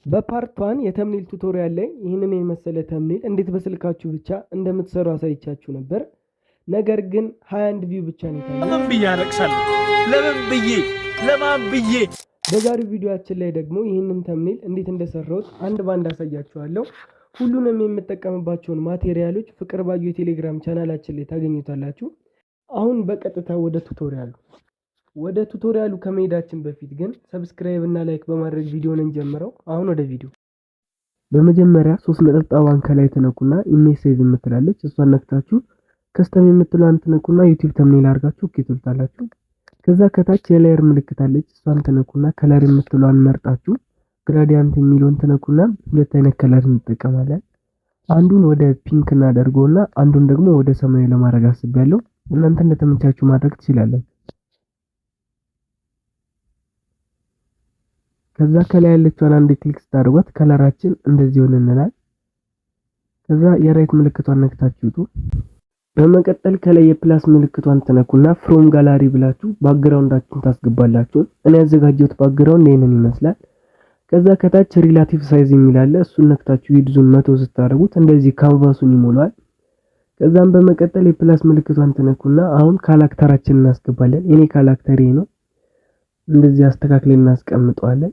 በ part one የ thumbnail tutorial ላይ ይህንን የመሰለ thumbnail እንዴት በስልካችሁ ብቻ እንደምትሰሩ አሳይቻችሁ ነበር። ነገር ግን 21 view ብቻ ነው የታየው። ለምን ብዬ አለቅሳለሁ? ለምን ብዬ፣ ለማን ብዬ? በዛሬው ቪዲዮአችን ላይ ደግሞ ይህንን thumbnail እንዴት እንደሰራሁት አንድ ባንድ አሳያችኋለሁ። ሁሉንም የምጠቀምባቸውን material ኦች ፍቅር ባዩ የቴሌግራም ቻናላችን ላይ ታገኙታላችሁ። አሁን በቀጥታ ወደ tutorial ኡ። ወደ tutorial ኡ ከመሄዳችን በፊት ግን subscribe እና like በማድረግ ቪዲዮን እንጀምረው። አሁን ወደ ቪዲዮ። በመጀመሪያ ሶስት ነጠብጣቧን ከላይ ትነኩና image size የምትላለች እሷን ነክታችሁ custom የምትለዋን ትነኩና YouTube thumbnail አድርጋችሁ okay ትሉታላችሁ። ከዛ ከታች የ layer ምልክት አለች፣ እሷን ትነኩና color የምትለዋን መርጣችሁ gradient የሚለውን ትነኩና ሁለት አይነት color እንጠቀማለን። አንዱን ወደ pink እናደርገውና አንዱን ደግሞ ወደ ሰማያዊ ለማድረግ አስቤያለሁ። እናንተ እንደተመቻችሁ ማድረግ ትችላላችሁ። ከዛ ከላይ ያለችዋን አንድ click ስታደርጓት color ኣችን እንደዚህ ይሆንልናል። ከዛ የ right ምልክቷን ነክታችሁ ውጡ። በመቀጠል ከላይ የ plus ምልክቷን ትነኩና from gallery ብላችሁ background ኣችሁን ታስገባላችሁ። እኔ ያዘጋጀሁት background ይሄንን ይመስላል። ከዛ ከታች relative size የሚል አለ። እሱን ነክታችሁ width ኡን 100 ስታደርጉት እንደዚህ canvas ኡን ይሞላዋል። ከዛም በመቀጠል የ plus ምልክቷን ትነኩና አሁን character ኣችንን እናስገባለን። የኔ character ይሄ ነው። እንደዚህ አስተካክለን እናስቀምጠዋለን።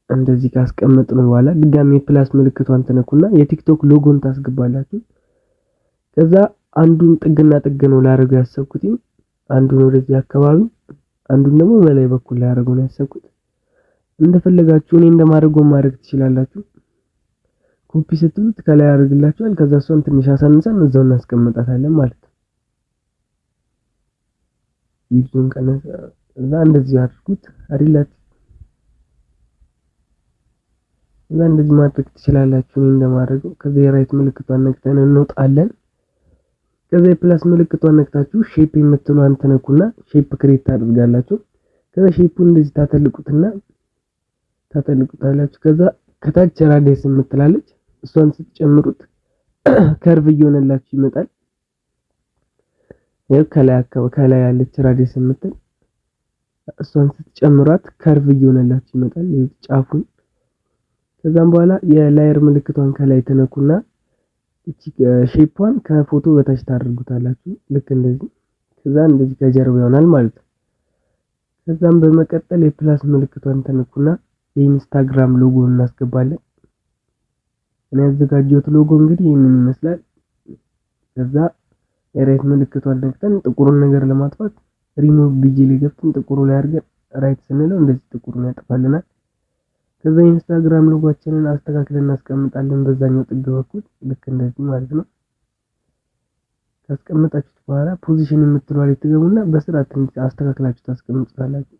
እንደዚህ ካስቀመጥነው በኋላ ድጋሚ የ plus ምልክቷን ትነኩና የቲክቶክ ሎጎን ታስገባላችሁ። ከዛ አንዱን ጥግና ጥግ ነው ላደርገው ያሰብኩት። አንዱን ወደዚህ አካባቢ፣ አንዱን ደግሞ በላይ በኩል ላደርገው ነው ያሰብኩት። እንደፈለጋችሁ እኔ እንደማደርገው ማድረግ ትችላላችሁ። ኮፒ ስትሉት ከላይ ያደርግላችኋል። ከዛ እሷን ትንሽ አሳንሰን እዛው እናስቀምጣታለን ማለት ነው። ይዙን ቀነሰ እዛ እንደዚህ አድርጉት አይደል? እዛ እንደዚህ ማድረግ ትችላላችሁ። እኔ እንደማደርገው ከዛ የ right ምልክቷን ነክተን እንወጣለን። ከዛ የ plus ምልክቷን ነክታችሁ shape የምትለዋን ትነኩና shape create ታደርጋላችሁ። ከዛ shape ኡን እንደዚህ ታተልቁትና ታተልቁታላችሁ። ከዛ ከታች radius የምትላለች እሷን ስትጨምሩት curve እየሆነላችሁ ይመጣል። ይኸው ከላይ አካባቢ ከላይ ያለች radius የምትል እሷን ስትጨምሯት curve እየሆነላችሁ ይመጣል ጫፉን። ከዛም በኋላ የ layer ምልክቷን ከላይ ትነኩና እቺ shape ኧን ከፎቶ በታች ታደርጉታላችሁ ልክ እንደዚህ። ከዛ እንደዚህ ከጀርባ ይሆናል ማለት ነው። ከዛም በመቀጠል የ plus ምልክቷን ትነኩና የኢንስታግራም ሎጎ እናስገባለን። እኔ ያዘጋጀሁት ሎጎ እንግዲህ ይህንን ይመስላል። ከዛ የ right ምልክቷን ነክተን ጥቁሩን ነገር ለማጥፋት ሪሙቭ ቢጂ ላይ ገብተን ጥቁሩ ላይ አድርገን right ስንለው እንደዚህ ጥቁሩን ያጠፋልናል። ከዛ ኢንስታግራም ሎጎአችንን አስተካክለን እናስቀምጣለን በዛኛው ጥግ በኩል ልክ እንደዚህ ማለት ነው። ካስቀመጣችሁት በኋላ position የምትለዋ ላይ ትገቡና በስርዓት አስተካክላችሁ ታስቀምጡታላችሁ።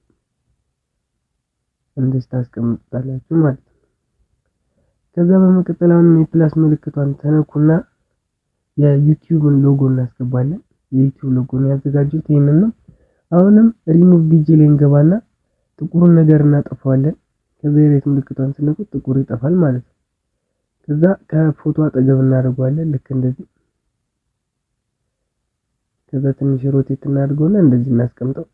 እንደዚህ ታስቀምጡታላችሁ ማለት ነው። ከዛ በመቀጠል አሁንም የ plus ምልክቷን ተነኩና የዩቲዩብን ሎጎ እናስገባለን። የዩቲዩብ ሎጎ ነው ያዘጋጁት ይሄንን ነው። አሁንም ሪሙቭ ቢጂ ላይ እንገባና ጥቁሩን ነገር እናጠፋዋለን። ከዛ የ right ምልክቷን ስነኩት ጥቁር ይጠፋል ማለት ነው። ከዛ ከፎቶ አጠገብ እናደርገዋለን ልክ እንደዚህ። ከዛ ትንሽ rotate እናደርገውና እንደዚህ እናስቀምጠው።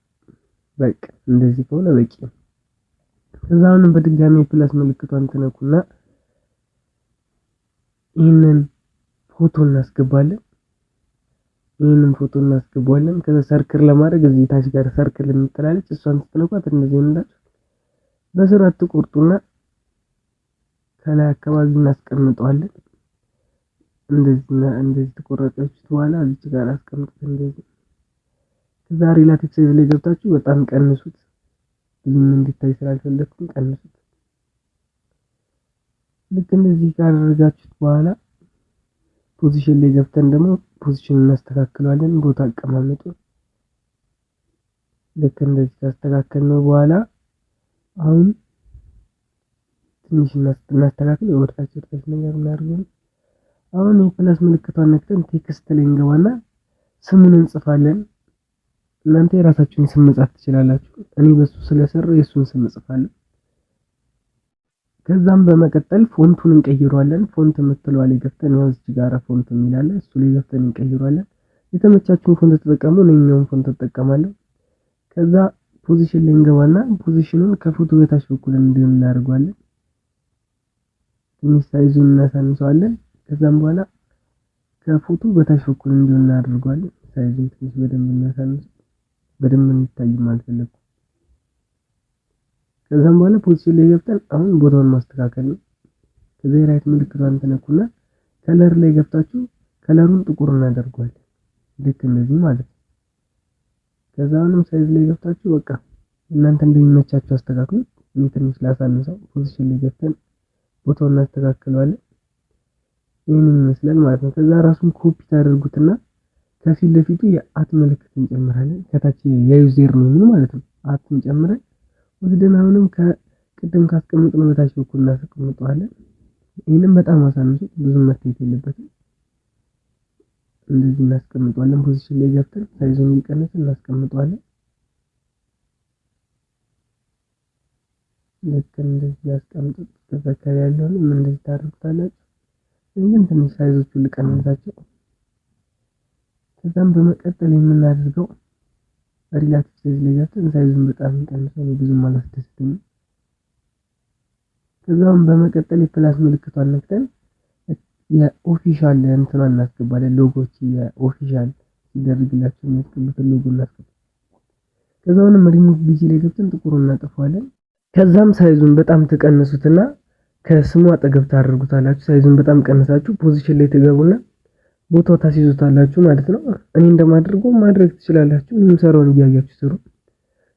በቃ እንደዚህ ከሆነ በቂ ነው። ከዛ አሁንም በድጋሚ የ plus ምልክቷን ትነኩና ይህንን ፎቶ እናስገባለን። ይህንን ፎቶ እናስገባለን። ከዛ circle ለማድረግ እዚህ ታች ጋር circle የምትላለች እሷን ስትነኳት እንደዚህ እንዳችሁ በስርዓት ትቆርጡና ከላይ አካባቢ እናስቀምጠዋለን። እንደዚህ እንደዚህ ትቆረጣችሁት በኋላ እዚች ጋር አስቀምጡት እንደዚህ። ከዛ relative size ላይ ገብታችሁ በጣም ቀንሱት። ብዙም እንዲታይ ስላልፈለግኩም ቀንሱት። ልክ እንደዚህ ካደረጋችሁት በኋላ position ላይ ገብተን ደግሞ position እናስተካክለዋለን። ቦታ አቀማመጡ ልክ እንደዚህ ካስተካከልነው በኋላ አሁን ትንሽ እናስተካክል። ወደታች ወደታች ነገር እናድርገው። አሁን የ plus ምልክቷን ነክተን text ላይ እንገባና ስሙን እንጽፋለን። እናንተ የራሳችሁን ስም መጻፍ ትችላላችሁ። እኔ በሱ ስለሰራው የሱን ስም እጽፋለሁ። ከዛም በመቀጠል font ኡን እንቀይረዋለን። font የምትለዋ ላይ ገብተን ያው እዚህ ጋር font የሚል አለ፣ እሱ ላይ ገብተን እንቀይረዋለን። የተመቻችሁን font ተጠቀሙ። እኔ የኛውን font እጠቀማለሁ። ከዛ Position ላይ እንገባና position ኑን ከፎቶ በታች በኩል እንዲሆን እናደርገዋለን። ትንሽ size ኡን እናሳንሰዋለን። ከዛም በኋላ ከፎቶ በታች በኩል እንዲሆን እናደርገዋለን። Size ኡን ትንሽ በደንብ እናሳንሰው፣ በደንብ እንዲታይም አልፈለኩም። ከዛም በኋላ position ላይ ገብተን አሁን ቦታውን ማስተካከል ነው። ከዛ የ right ምልክቷን ትነኩና color ላይ ገብታችሁ color ኡን ጥቁር እናደርገዋለን። ልክ እንደዚህ ማለት ነው። ከዛ አሁንም size ላይ ገብታችሁ በቃ እናንተ እንደሚመቻችሁ አስተካክሉት። እኔ ትንሽ ላሳንሰው። Position ላይ ገብተን ቦታውን እናስተካክለዋለን። ይህንን ይመስላል ማለት ነው። ከዛ ራሱን ኮፒ ታደርጉትና ከፊት ለፊቱ የ at ምልክት እንጨምራለን። ከታች የ user name ማለት ነው። At እንጨምረን ወስደን አሁንም ከቅድም ካስቀመጥነው በታች በኩል እናስቀምጠዋለን። ይህንም በጣም አሳንሱት፣ ብዙም መታየት የለበትም። እንደዚህ እናስቀምጠዋለን። Position ላይ ገብተን size ኡን እየቀነስን እናስቀምጠዋለን። ልክ እንደዚህ ያስቀምጡት። ከዛ ከላይ ያለውንም እንደዚህ ታደርጉታላችሁ። እኔ ግን ትንሽ size ኦቹን ልቀንሳቸው። ከዛም በመቀጠል የምናደርገው relative size ላይ ገብተን size ኡን በጣም እንቀንሰው፣ ብዙም አላስደስተኝም። ከዛም በመቀጠል የ plus ምልክቷን ነክተን የ official እንትኗን እናስገባለን። Logo ዎች የ official ሲደረግላቸው የሚያስገቡትን ሎጎ እናስገባለን። ከዛውንም ሪሙቭ ቢጂ ላይ ገብተን ጥቁሩን እናጠፋዋለን። ከዛም size ኡን በጣም ትቀንሱትና ከስሙ አጠገብ ታደርጉታላችሁ። Size ኡን በጣም ቀንሳችሁ position ላይ ትገቡና ቦታው ታስይዙታላችሁ ማለት ነው። እኔ እንደማደርገው ማድረግ ትችላላችሁ። የምሰራውን እያያችሁ ስሩ።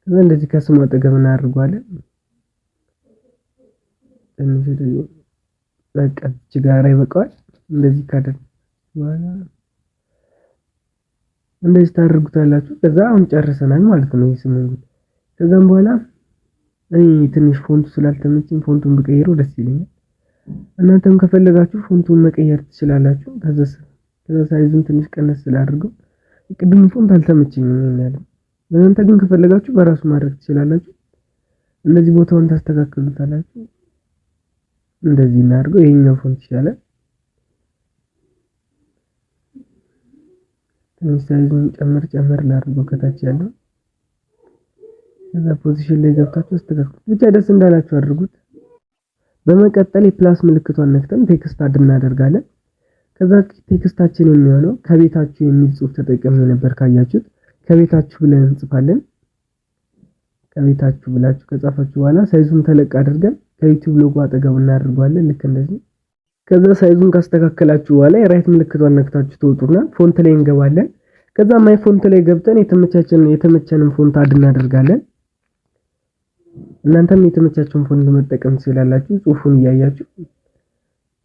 ከዛ እንደዚህ ከስሙ አጠገብ እናደርገዋለን። ትንሽ በቃ እዚህ ጋር ይበቃዋል። እንደዚህ ካደረግን በኋላ እንደዚህ ታደርጉታላችሁ። ከዛ አሁን ጨርሰናል ማለት ነው የስሙን ጉዳይ። ከዛም በኋላ እኔ ትንሽ font ኡ ስላልተመቸኝ font ኡን ብቀይረው ደስ ይለኛል። እናንተም ከፈለጋችሁ font ኡን መቀየር ትችላላችሁ። ከዛ size ኡን ትንሽ ቀነስ ስላደርገው ቅድም font አልተመቸኝም ያለው። እናንተ ግን ከፈለጋችሁ በራሱ ማድረግ ትችላላችሁ። እንደዚህ ቦታውን ታስተካክሉታላችሁ። እንደዚህ እናድርገው። ይሄኛው font ይሻላል። ትንሽ size ኡን ጨመር ጨመር ላድርገው ከታች ያለው። ከዛ position ላይ ገብታችሁ አስተካክሉት። ብቻ ደስ እንዳላችሁ አድርጉት። በመቀጠል የ plus ምልክቷን ነክተን text add እናደርጋለን። ከዛ text ኣችን የሚሆነው ከቤታችሁ የሚል ጽሁፍ ተጠቅሜ ነበር ካያችሁት፣ ከቤታችሁ ብለን እንጽፋለን። ከቤታችሁ ብላችሁ ከጻፋችሁ በኋላ size ኡን ተለቅ አድርገን ከዩቲዩብ ሎጎ አጠገብ እናደርገዋለን። ልክ እንደዚህ። ከዛ size ኡን ካስተካከላችሁ በኋላ የ right ምልክቷን ነክታችሁ ትወጡና font ላይ እንገባለን። ከዛ my font ላይ ገብተን የተመቸንን font add እናደርጋለን። እናንተም የተመቻችሁን font መጠቀም ትችላላችሁ፣ ጽሁፉን እያያችሁ።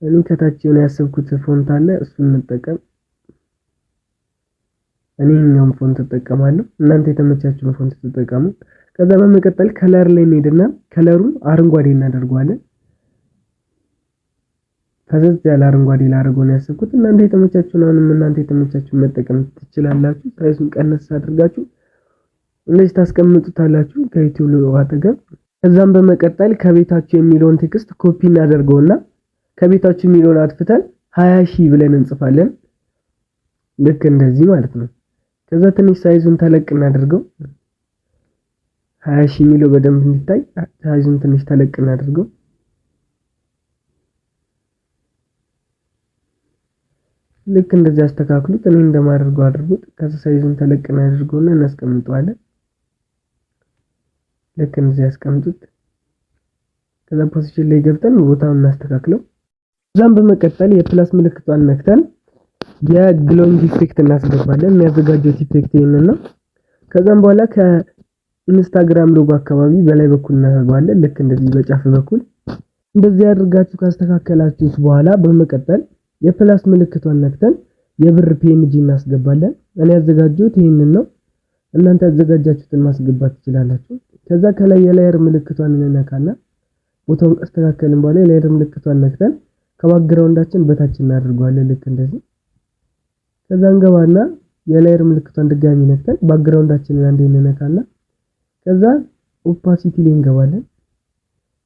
እኔ ከታች የሆነ ያሰብኩት font አለ፣ እሱን እንጠቀም። እኔ ይሄኛውን font እጠቀማለሁ፣ እናንተ የተመቻችሁን font ተጠቀሙ። ከዛ በመቀጠል color ላይ እንሄድና color ኡን አረንጓዴ እናደርገዋለን። ፈዘዝ ያለ አረንጓዴ ላደርገው ነው ያሰብኩት። እናንተ የተመቻችሁን አሁንም እናንተ የተመቻችሁን መጠቀም ትችላላችሁ። Size ኡን ቀነስ አድርጋችሁ እንደዚህ ታስቀምጡታላችሁ ከዩቲዩብ ሎጎ አጠገብ። ከዛም በመቀጠል ከቤታችሁ የሚለውን text copy እናደርገውና ከቤታችሁ የሚለውን አጥፍተን 20,000 ብለን እንጽፋለን። ልክ እንደዚህ ማለት ነው። ከዛ ትንሽ size ኡን ተለቅ እናደርገው። 20,000 የሚለው በደንብ እንዲታይ size ኡን ትንሽ ተለቅ እናደርገው። ልክ እንደዚህ አስተካክሉት። እኔ እንደማደርገው አድርጉት። ከዛ size ኡን ተለቅ እናደርገውና እናስቀምጠዋለን። ልክ እንደዚህ አስቀምጡት። ከዛ position ላይ ገብተን ቦታውን እናስተካክለው። ከዛም በመቀጠል የ plus ምልክቷን ነክተን የ glowing effect እናስገባለን። የሚያዘጋጀው effect ይሄንን ነው። ከዛም በኋላ ከኢንስታግራም ሎጎ አካባቢ በላይ በኩል እናደርገዋለን። ልክ እንደዚህ በጫፍ በኩል እንደዚህ አድርጋችሁ ካስተካከላችሁት በኋላ በመቀጠል የ plus ምልክቷን ነክተን የብር PNG እናስገባለን። እኔ ያዘጋጀሁት ይሄንን ነው። እናንተ ያዘጋጃችሁትን ማስገባት ትችላላችሁ። ከዛ ከላይ የ layer ምልክቷን እንነካና ቦታውን ካስተካከልን በኋላ የ layer ምልክቷን ነክተን ከ background ኣችን በታች እናደርገዋለን። ልክ እንደዚህ። ከዛ እንገባና የ layer ምልክቷን ድጋሚ ነክተን background ኣችንን አንዴ እንነካና ከዛ opacity ላይ እንገባለን።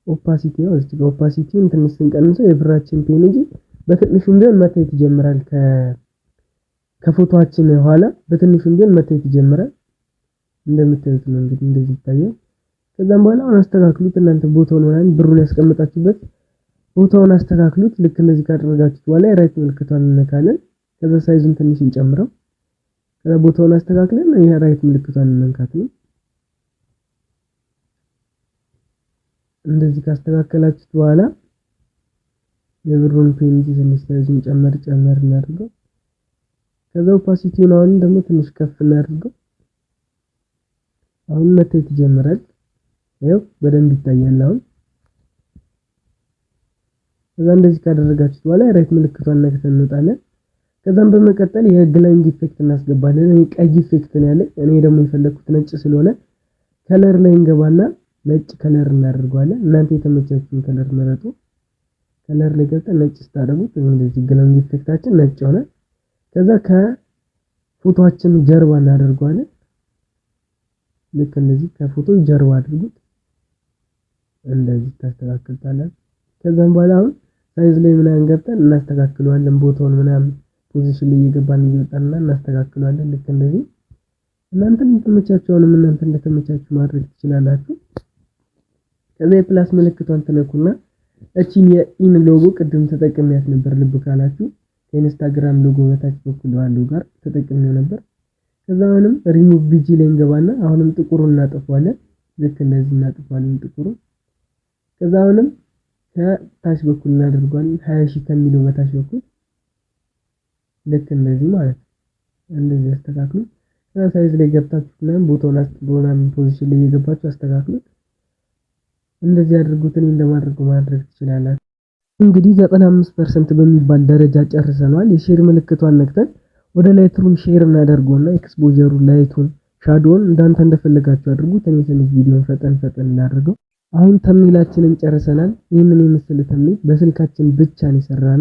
Opacity ነው እዚህ ጋር opacity ውን ትንሽ ስንቀንሰው የብራችን PNG በትንሹም ቢሆን መታየት ይጀምራል። ከፎቶአችን ኋላ በትንሹም ቢሆን መታየት ይጀምራል። እንደምታዩት ነው እንግዲህ እንደዚህ ይታያል። ከዛም በኋላ አሁን አስተካክሉት እናንተ ቦታውን ምናምን ብሩን ያስቀመጣችሁበት ቦታውን አስተካክሉት። ልክ እንደዚህ ካደረጋችሁት በኋላ የ right ምልክቷን እንነካለን። ከዛ size ኡን ትንሽ እንጨምረው። ከዛ ቦታውን አስተካክለን የ right ምልክቷን እንነካት ነው። እንደዚህ ካስተካከላችሁት በኋላ የብሩን PNG ትንሽ size ኡን ጨመር ጨመር እናድርገው። ከዛ opacity ውን አሁን ደግሞ ትንሽ ከፍ እናድርገው። አሁን መታየት ይጀምራል። ይኸው በደንብ ይታያል አሁን። ከዛ እንደዚህ ካደረጋችሁት በኋላ right ምልክቷን ነክተን እንወጣለን። ከዛም በመቀጠል የ glowing effect እናስገባለን። እኔ ቀይ effect ነው ያለኝ። እኔ ደግሞ የፈለኩት ነጭ ስለሆነ color ላይ እንገባና ነጭ color እናደርገዋለን። እናንተ የተመቻችሁን color ምረጡ። Color ላይ ገብተን ነጭ ስታደርጉት እንደዚህ glowing effect ኣችን ነጭ ሆነ። ከዛ ከፎቶአችን ጀርባ እናደርገዋለን። ልክ እንደዚህ ከፎቶ ጀርባ አድርጉት። እንደዚህ ታስተካክሉታላችሁ። ከዛም በኋላ አሁን size ላይ ምናምን ገብተን እናስተካክለዋለን። ቦታውን ምናምን position ላይ እየገባን እየወጣን እናስተካክለዋለን። ልክ እንደዚህ እናንተ እንደተመቻችሁ አሁንም እናንተ እንደተመቻችሁ ማድረግ ትችላላችሁ። ከዛ የ plus ምልክቷን ትነኩና እቺን የኢን ሎጎ ቅድም ተጠቅሜያት ነበር። ልብ ካላችሁ ከኢንስታግራም ሎጎ በታች በኩል ባለው ጋር ተጠቅሜው ነበር። ከዛ አሁንም ሪሙቭ ቢጂ ላይ እንገባና አሁንም ጥቁሩን እናጠፋዋለን። ልክ እንደዚህ እናጠፋዋለን ጥቁሩን። ከዛ አሁንም ከታች በኩል እናደርገዋለን 20,000 ከሚለው በታች በኩል ልክ እንደዚህ ማለት ነው። እንደዚህ አስተካክሉ። ከዛ size ላይ ገብታችሁ ምናምን ቦታውን ምናምን position ላይ እየገባችሁ አስተካክሉት። እንደዚህ አድርጉት። እኔ እንደማድረገው ማድረግ ትችላላችሁ። እንግዲህ 95% በሚባል ደረጃ ጨርሰነዋል። የ share ምልክቷን ነክተን ወደ Lightroom share እናደርገውና exposure ኡ፣ light ኡን፣ shadow ውን እንዳንተ እንደፈለጋችሁ አድርጉት። እኔ ትንሽ ቪዲዮን ፈጠን ፈጠን እናደርገው። አሁን thumbnail ኣችንን ጨርሰናል። ይህንን የመሰለ thumbnail በስልካችን ብቻ ነው የሰራነው።